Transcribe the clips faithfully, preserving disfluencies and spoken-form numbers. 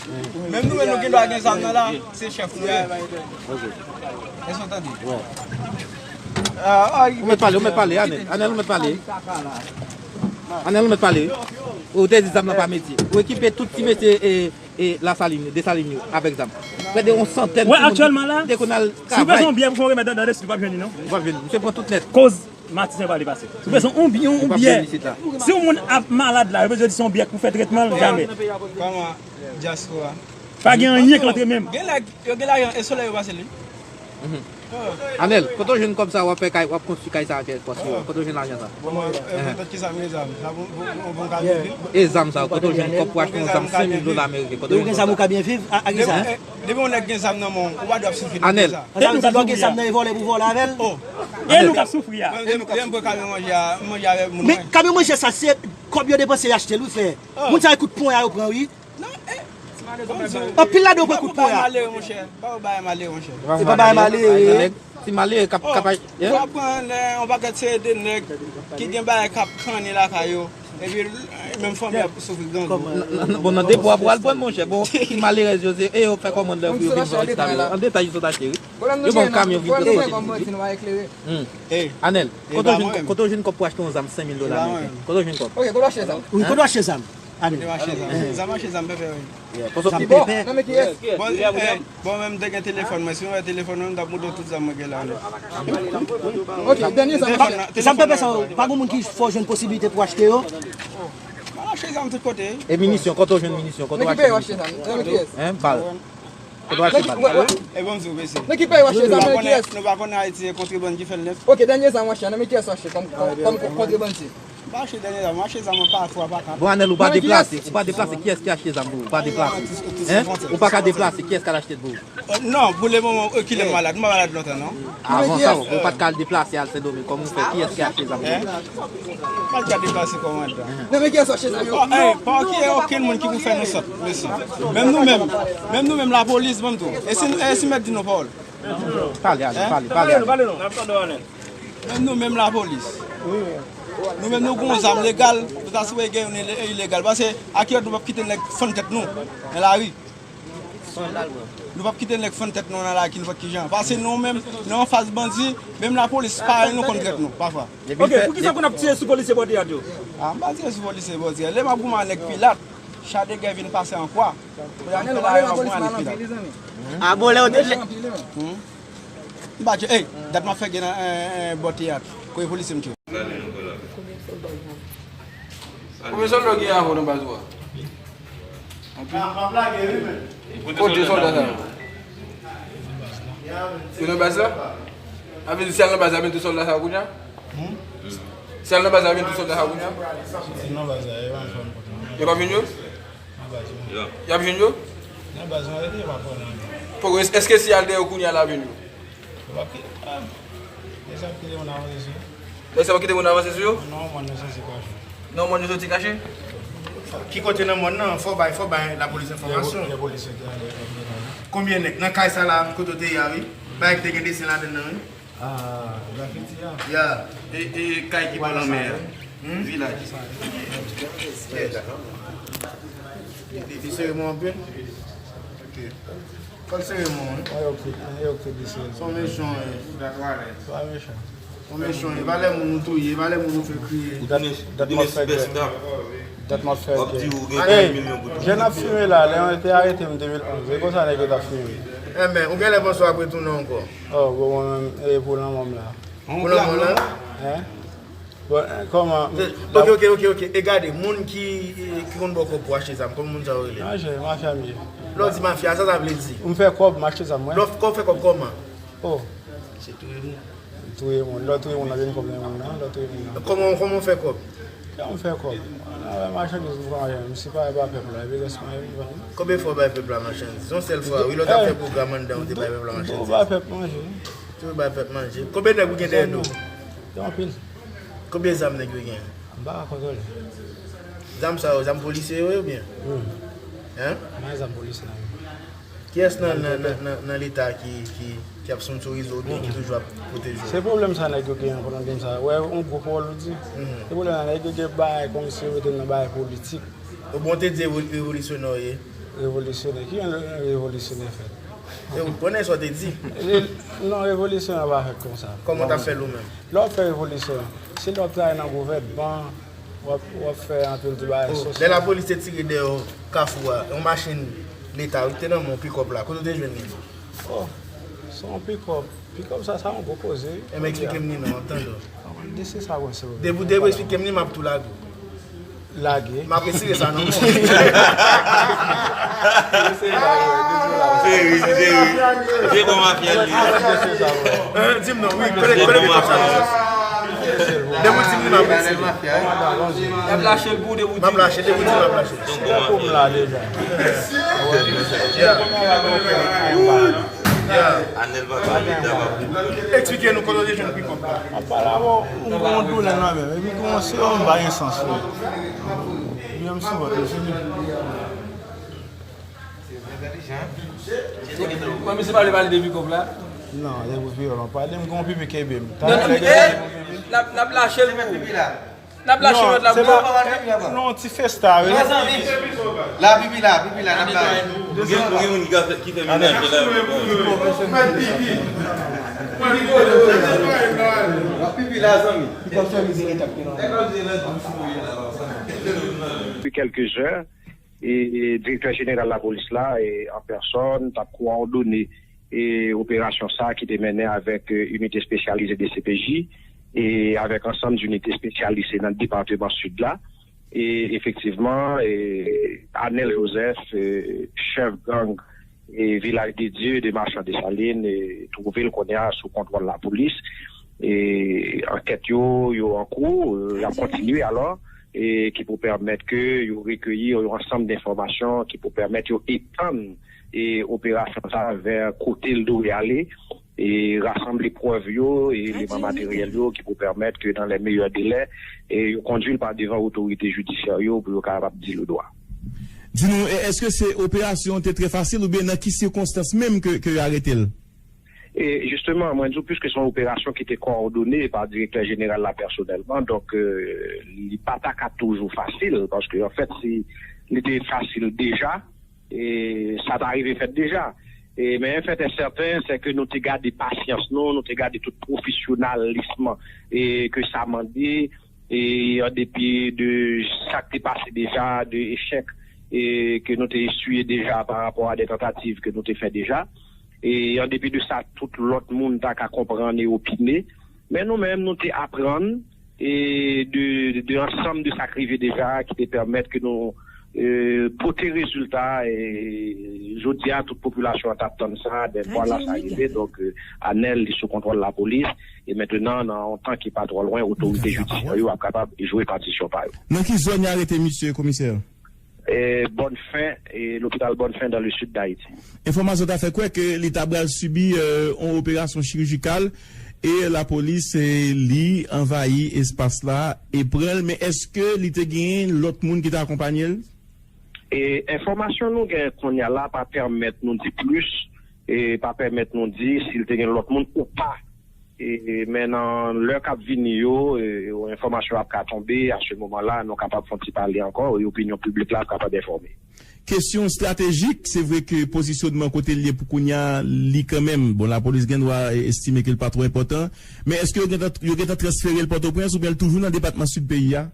Menm nou menm, nou gen dwa gen zam nan la, se chèf nou ye. Èske w tande? Ou mèt pale, ou mèt pale, Anèl. Anèl, ou mèt pale. Anèl, ou mèt pale. Ou te di zam nan pa metye. Ou ekipe tout ti mesye e, e Lasalin, Desalin yo avèk zam. Prè de yon santèn timoun ki te konn al travay. Si w bezwen yon byè pou fè yon remèd nan desi, w p ap jwenn li, non. W p ap jwenn li. Misye pran tout nèt. Koz Matisyen pale pase. Si w bezwen yon, yon byè, si yon moun ap malad la, yo bezwen di se yon byè pou fè tretman l, jamè. Kòman dyaspora? Pa gen anyen k antre men m. Gen nèg, yo gen lajan, e solèy yo pase li. Anèl, kote w jwenn kòb sa w ap fè kay, w ap konstwi kay sa ak pòs yo? Kote w jwenn lajan sa? Bon, e, poutèt ki sa m gen zam? Sa bon, bon, bon, bon, ka viv. E zam sa, kote w jwenn kòb pou achte yon zam senk mil dola ameriken? Kote w jwenn kòb sa? Depi yon nèg gen zam nan men w, ou pa dwe ap soufri nan peyi sa. Anèl. Sa vle di lè w gen zam nan, e vòlè pou vòlè avè l. E nou k ap soufri a. Lè m pran kamyon manje a, m manje avè moun mwen. Men kamyon manje sa, se kòb yo depanse, y achte l, wi, frè. Moun sa yo kout ponya yo pran, wi. Non, e. Anpil ladan yo pran kout ponya. Pa yo bay malere, monchè. Pa yo bay malere, monchè. E pa bay malere. Ti malere k ap, k ap, w ap pran yon pakèt seri de nèg ki gen bagay k ap kanni lakay yo. Epi menm fanmi ap soufri grangou. Bon, nan depo a pou al pran, monchè. Bon, ti malerèz yo, se e yo fè kòmann lè pou yo vin pran ti kamyon an detay, yo sot achte, wi. Yo pran kamyon vin pran. Anèl, kote w jwenn, kote w jwenn kòb pou achte yon zam senk mil dola ameriken? Kote w jwenn kòb? Wi, kote w achte zam? Anèl. Kote w achte zam? Zam achte zam, pepe, wi. Zam pepe. Bon, bon, menm te gen telefòn mwen, si mwen wè telefòn mwen, m t ap montre w tout zam mwen gen la, non. Ok, dènye zam. Zam pepe sa yo, pa gen moun ki fè w jwenn posibilite pou achte yo? M al achte zam tout kote. E minisyon, kote w jwenn minisyon? Kote w achte minisyon? Hein, bal. Kote w achte bal? E bon, di w, mesye. Nan ki peyi w achte zam, nan kiyès? Nou pa konnen Ayiti, e kontrebann ki fè l nèt. Ok, dènye zam w achte, nan men kiyès w achte kòm, kòm, kòm kontrebann? M pa achte dènye zam, m achte zam an pa twa, pa kat. Bon, Anèl, ou pa deplase, ou pa deplase, kiyès ki achte zam pou ou? Ou pa deplase. Hein? Ou pa ka deplase, kiyès k al achte l pou ou? Euh, non, pou le moman, euh, kilè m malad, m pa malad lontan, non. Avan sa, ou pa t ka al deplase al Sendomeng, kòman ou fè, kiyès ki achte zam pou ou? Hein? M pa t ka deplase kòmandan. Non, men kiyès w achte zam yo? Pa, eh, pa gen okenn moun ki pou fè nou sòt, mesye. Menm nou menm, menm nou menm lapolis, ban m di w. E si, e si mèt di nou pawòl? Pale, Anèl, pale, pale, Anèl. Menm nou menm lapolis. Nou menm nou gon zam legal, nou ta sipoze gen youn ile-, ilegal. Paske a ki lòt nou p ap kite nèg fann tèt nou nan lari. Nou p ap kite nèg fann tèt nou nan lari, ki nenpòt ki jan. Paske nou menm, nou anfas bandi, menm lapolis parèy nou konn trèt nou, pafwa. Ok, poukisa konn ap tire sou polisye Bòdiyad yo? Ah, m pa tire sou polisye Bòdiyad. Lè m ap goumen ak nèg Pilat, cha de gè vin pase an kwa. Pou y ap fè la, y ap goumen ak Pilat. Ah bon, lè yo te, lè M pa tcheke, ey, dat m ap fè gen nan, eh, eh, bò teyat. Kote polisye m tcheke? Konbyen sòlda w gen avè w nan baz ou a? Anpil. Kote sòlda sa yo? Yo nan baz la? Sa vle di si y al nan baz la, y ap jwenn tout sòlda sa yo kounye a? Si y al nan baz la, y ap jwenn tout sòlda sa yo kounye a? Si nan baz la, yo pa jwenn kote. Yo p ap jwenn yo? Nan baz mwen. Y ap jwenn yo? Nan baz mwen rete, yo pa pran nan men. Poko, èske si y al dèyè yo kounye a, l ap jwenn yo? Yo p ap kite, ah, nèg sa ap kite moun avanse sou yo. Nèg sa ap kite moun avanse sou yo? Nan yon mòn yo soti kache. Nan yon mòn yo soti kache? Ki kote nan mòn nan? Fò bay, fò bay lapolis enfòmasyon. Lè polis yo te ale, yo te ale. Konbyen nèg? Nan kay sa la, kote w te ye a, wi. Bagay ki te gen desen ladann nan, wi. Ah, grafiti a. Ya, e, e kay ki bò lanmè a. Hmm? Vilaj. Li, li, li sere mwen anpil. Ok. Fò l sere mwen, wi. An yo ki, an yo ki di se. Son mechan, wi. Pa mechan. Son mechan, wi. Valè moun ou touye, valè moun ou fè kriye. Dat, dat m ap fè gè. Dat m ap fè gè. Ey, jèn ap fimen la, lè yo te arete m de mil onz, e konsa nèg yo t ap fimen. Enben, ou genlè panse w ap retounen ankò. Oh, bon, mwen menm, e pou lanmò m la. Pou lanmò w la? Hein? Bon, eh, kòman? Ok, ok, ok, ok. E gade, moun ki, ki konn ba w kòb pou achte zam, kòman moun sa yo rele? Mafya, mafya m ye. Lè w di mafya, sa sa vle di? M fè kòb, m achte zam, wi. Lè w fè kòb, kòman? Oh. Se touye moun. Touye moun. Lè w touye moun nan, jwenn kòb nan moun nan, lè w touye moun nan. Kòman, kòman w fè kòb? Kòman m fè kòb? Nan machandiz m pran, m sipare ba pèp la, epi rès mwen, epi vann. Konbyen fwa w bay pèp la machandiz? Yon sèl fwa, wi, lè w t ap fè pwogram anndan, ou te bay pèp la machandiz. Toujou bay pèp manje. Toujou bay pèp manje. Konbyen nèg ou gen dèyè do w? Gen anpil. Konbyen zam nèg yo gen? M pa ka kontwole. Zam sa yo, zam polisye yo ye oubyen? Wi. Hein? M pa gen zam polisye la menm. Kiyès nan, nan, nan, nan, nan Leta ki, ki, ki ap sponsorize w oubyen ki toujou ap pwoteje w? Se pwoblèm sa nèg yo genyen pandan gen sa. Wè, yon gwo pawòl ou di. Se pwoblèm sa nèg yo gen bagay kòmsi yo mete m nan bagay politik. Ou bon te di revo-, revolisyonè w ye. Revolisyonè, ki jan revolisyonè fèt? E ou konnen sa w te di. Re- Non, revolisyon an pa fèt konsa. Kòman w t ap fè l ou menm? Lè w ap fè revolisyon, se lè w ap travay nan gouvènman, w ap, w ap fè anpil ti bagay sosyal. Lè lapolis te tire dèyè w Kafou a, yon machin Leta wi ki te nan men w, pikòp la, kote w te jwenn li? Oh, se yon pikòp. Pikòp sa, sa yon gwo koze wi. Enben eksplike m li non, m ap tande w. Depi w, depi w eksplike m li, m ap tou lage w. Lage. M ap retire sa nan men w. Se ri, se ri. Se bon mafya li. Hein, di m non, wi, kote, kote pikòp sa? Depi w di m li, m ap retire. Y ap lache l pou w depi w di m. M ap lache, depi w di m, m ap lache. Se pou m la deja. Yeah. Yeah. Anèl pa pale, ta pa pou. Eksplike nou kote w te jwenn pikòp la. Apa la, bon, m gen yon doulè nan men m. Epi kòmanse yon bay sans, wi. Byen, m sou vant, m fini. Kòm misye pa vle pale de pikòp la? Non, se pou vyolon. Pale, m gen yon pipi kenbe m. Non, non, eh, n ap, n ap lache l pou ou. N ap lache lòt la pou yo. Non, ti festa, wi. La pipi la, pipi la, n ap la. Ou gen, ou gen moun ki ka fè, ki fè menaj la. Pipi la, zanmi. Depi kèlke zè, e, e, direktè jeneral lapolis la, e, an pèsòn, t ap kowòdone, e, operasyon sa a ki te mennen avèk, e, inite espesyalize D C P J, e avèk ansanm inite espesyalize nan depatman Sid la. E efektivman, e, Anèl Joseph, e, chèf gang, e, Vilaj de Dye de Machan Desalin, e, twouve l kounye a sou kontwòl lapolis. E ankèt yo, yo an kou, e, y ap kontinye alò, e ki pou pèmèt ke yo rekeyi yon ansanm enfòmasyon ki pou pèmèt yo etann, e, operasyon sa a vè kote l dwe ale, e rasanble prèv yo, e eleman materyèl yo ki pou pèmèt ke dans les meilleurs délais, e yo kondui l pa devan otorite jidisyè yo pou yo kapab di l dwa. Di nou, e, èske se operasyon te trè fasil oubyen nan ki sikonstans menm ke, ke yo arete l? E jisteman, mwen di w, piske se yon operasyon ki te kowòdone pa direktè jeneral la pèsonèlman, donk, e, li pa ta ka toujou fasil, paske, anfèt, si li te fasil deja, e, sa ta rive fèt deja. E, men, en fait et certain, c'est que nou te gade pasyans nou, nou te gade tout pwofesyonalism, e, ke sa mande, e, an depi de sa k te pase deja, de echèk, e, ke nou te eswiye deja pa rapò a de tantativ ke nou te fè deja. E an depi de sa, tout lòt moun ta ka konprann e opine. Men nou menm, nou te aprann e de, de ansanm de sa k rive deja, ki te pèmèt ke nou, e, pote rezilta, e jodi a, tout popilasyon an t ap tann sa, ben, vwala, sa rive. Donk, e, Anèl, li sou kontwòl lapolis, e mentenan, nan yon tan ki pa twò lwen, otorite jidisyè yo ap kapab jwe patisyon pa yo. Nan ki zòn y arete misye, komisè? E, Bòn Fen, e, lopital Bòn Fen dans le sud d'Haïti. Enfòmasyon ta fè kwè ke li ta pral sibi, e, yon operasyon chirijikal e lapolis, e, li anvayi espas la e pran l. Men èske li te genyen lòt moun ki te akonpanye l? E enfòmasyon nou gen kounye a la pa pèmèt nou di plis, e pa pèmèt nou di si l te gen lòt moun ou pa. E, men nan lè k ap vini yo, e, enfòmasyon ap ka tonbe, a se moman la, nou kapab fè yon ti pale ankò, e opinyon piblik la ap kapab enfòme. Kesyon estratejik, se vre ke pozisyonman kote l ye pou kounye a, li kanmenm, bon, lapolis gen dwa, e, estime ke l pa twò enpòtan, men èske yo gentan, yo gentan transfere l Pòtoprens oubyen l toujou nan depatman Sid peyi a?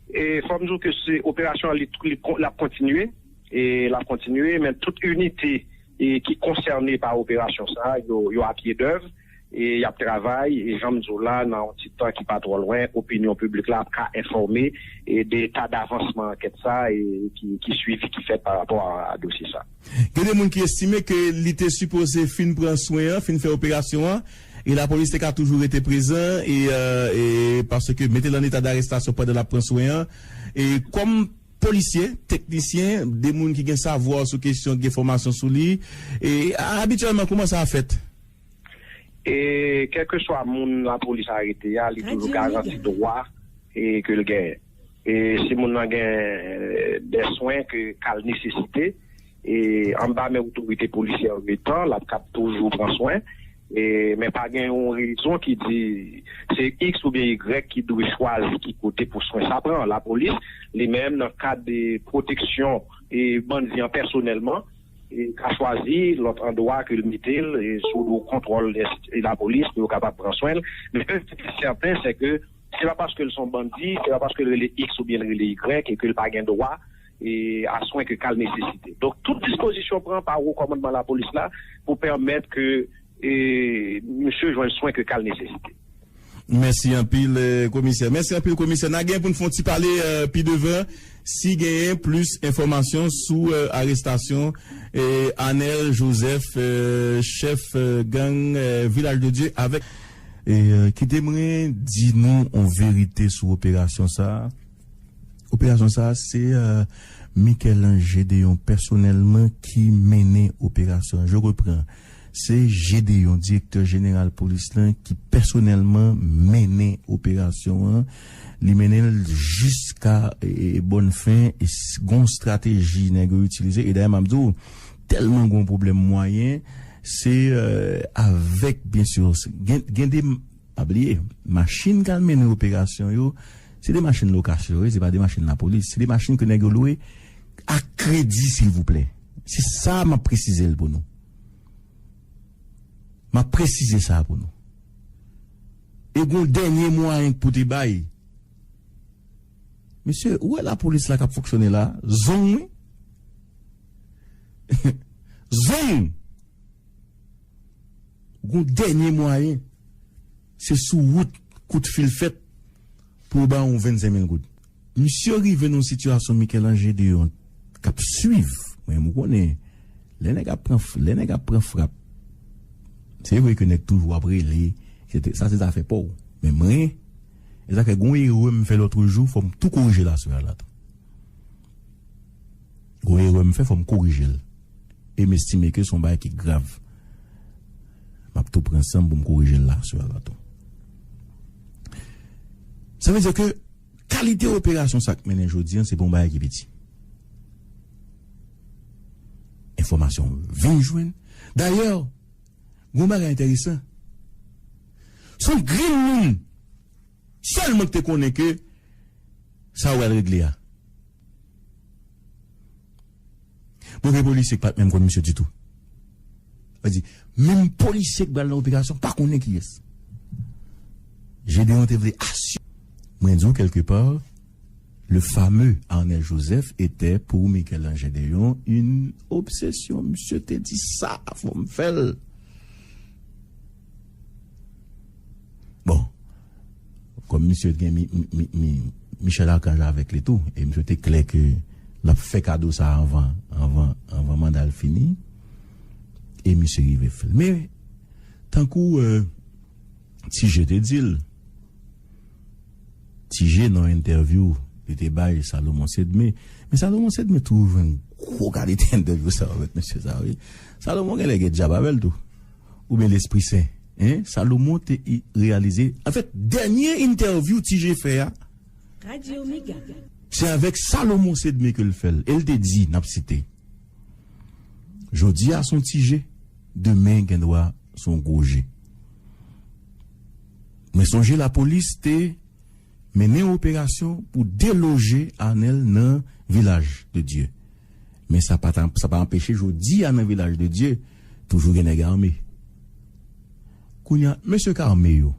E fò m di w ke se operasyon an, li, li, l ap kontinye, e l ap kontinye, men tout inite, e ki konsène pa operasyon sa a, yo, yo a pye dèv, e y ap travay, e jan m di w la, nan yon ti tan ki pa twò lwen, opinyon piblik la ap ka enfòme, e de eta davansman ankèt sa a, e ki, ki swivi ki fèt pa rapò a, a dosye sa a. Gen de moun ki estime ke li te sipoze fin pran swen an, fin fè operasyon an, e lapolis te ka toujou rete prezan, e, e, e paske mete l an eta darestasyon pandan l ap pran swen an. E kòm polisye, teknisyen, de moun ki gen savwa sou kesyon, gen fòmasyon sou li, e abityèlman, kòman sa fèt? E kèlkeswa moun lapolis arete a, li toujou garanti dwa, e, ke l genyen. E si moun nan gen, e, de swen ke ka l nesesite, e anba men otorite polisyè yo gentan, l ap kab toujou pran swen. E, men pa gen yon rezon ki di se X oubyen Y ki dwe chwazi ki kote pou swen sa pran. Lapolis, li menm, nan kad de pwoteksyon e bandi an pèsonèlman, e ka chwazi lòt andwa ke l mete l, e sou do kontwòl e, e lapolis pou yo kapab pran swen l. Men sa ki sèten, se ke se pa paske l se yon bandi, se pa paske l rele X oubyen l rele Y e ke l pa gen dwa e a swen ke ka l nesesite. Donk, tout dispozisyon pran pa wo kòmandman lapolis la pou pèmèt ke e misye jwenn swen ke ka l nesesite. Mèsi anpil, eh, komisè. Mèsi anpil, komisè. N a gen pou n fè yon ti pale, eh, pi devan, si genyen plis enfòmasyon sou, eh, arestasyon, eh, Anel Joseph, eh, chèf, eh, gang, eh, Vilaj de Dye avèk. E, eh, kite mwen di nou yon verite sou operasyon sa a. Operasyon sa a, se, eh, Michel-Ange Gédéon pèsonèlman ki mennen operasyon an. Je reprends. Se Gédéon, direktè jeneral polis lan, ki pèsonèlman mennen operasyon an. Li mennen l jiska, e, e, bòn fen, e s-, gon estrateji nèg yo itilize. E dayè, m ap di w, tèlman gon pwoblèm mwayen, se, eh, avèk, byen si, gen, gen de, pa bliye, machin k al mennen operasyon yo, se de machin lokasyon, wi, se pa de machin lapolis, se de machin ke nèg yo lwe ak kredi, silvouplè. Se sa m ap presize l pou nou. M ap presize sa pou nou. E gon dènye mwayen k pou te bay. Mesye, ou wè lapolis la k ap fonksyone la, zong, wi. Zong! Gon dènye mwayen, se sou wout kout fil fèt pou yo ba w yon vennsenk mil goud. Misye rive nan yon sitiyasyon Michel-Ange Gédéon k ap swiv. Mwen, m konnen, lè nèg ap pran f-, lè nèg ap pran frap, se vre ke nèg toujou ap rele, etsetera. Sa se zafè pa w. Men mwen, e sa fè gon erè m fè lòt jou, fò m tou korije l aswè a la tou. Gon erè m fè, fò m korije l. E m estime ke se yon bagay ki grav. M ap tou pran san m pou m korije l la, sou la tou. Sa vle di ke kalite operasyon sa k mennen jodi a, se pa yon bagay ki piti. Enfòmasyon vin jwenn. Dayè, gon bagay enteresan. Se yon grenn moun sèlman ki te konnen ke sa yo al regle a. Bon, gen polisye ki pa t menm konn misye ditou. Sa di, menm polisye ki pral nan operasyon pa konnen kiyès. Gédéon te vle asire. Mwen di w, quelque part, le fameux Arnel Joseph était pour Michel-Ange Gédéon une obsession. Misye te di sa, fò m fè l. Bon, kòm misye gen mi, mi, mi, mi, Michel Archange avèk li tou, e misye te klè ke l ap fè kado sa anvan, anvan, anvan manda l fini, e misye rive fè l. Men, tankou, euh, Ti Jé te di l, Ti Jé nan entèvyou li te bay Salomon Sedme, men Salomon Sedme toujou jwenn gwo kalite entèvyou sa yo avèk mesye sa yo, wi. Salomon genlè gen dyab avè l tou. Oubyen Lespri Sen. Hein? Salomon te i-, reyalize. Anfèt, dènye entèvyou Ti Jé fè a, Radio Mega. Se avèk Salomon Sedme ke l fè l. E l te di, n ap site, jodi a se yon ti je, demen gen dwa se yon gwo je. Mwen sonje lapolis te mennen yon operasyon pou deloje Arnel nan Vilaj de Dye. Men sa pa ta, sa pa anpeche jodi a nan Vilaj de Dye, toujou gen nèg ame. Kounye a, mesye k ame yo,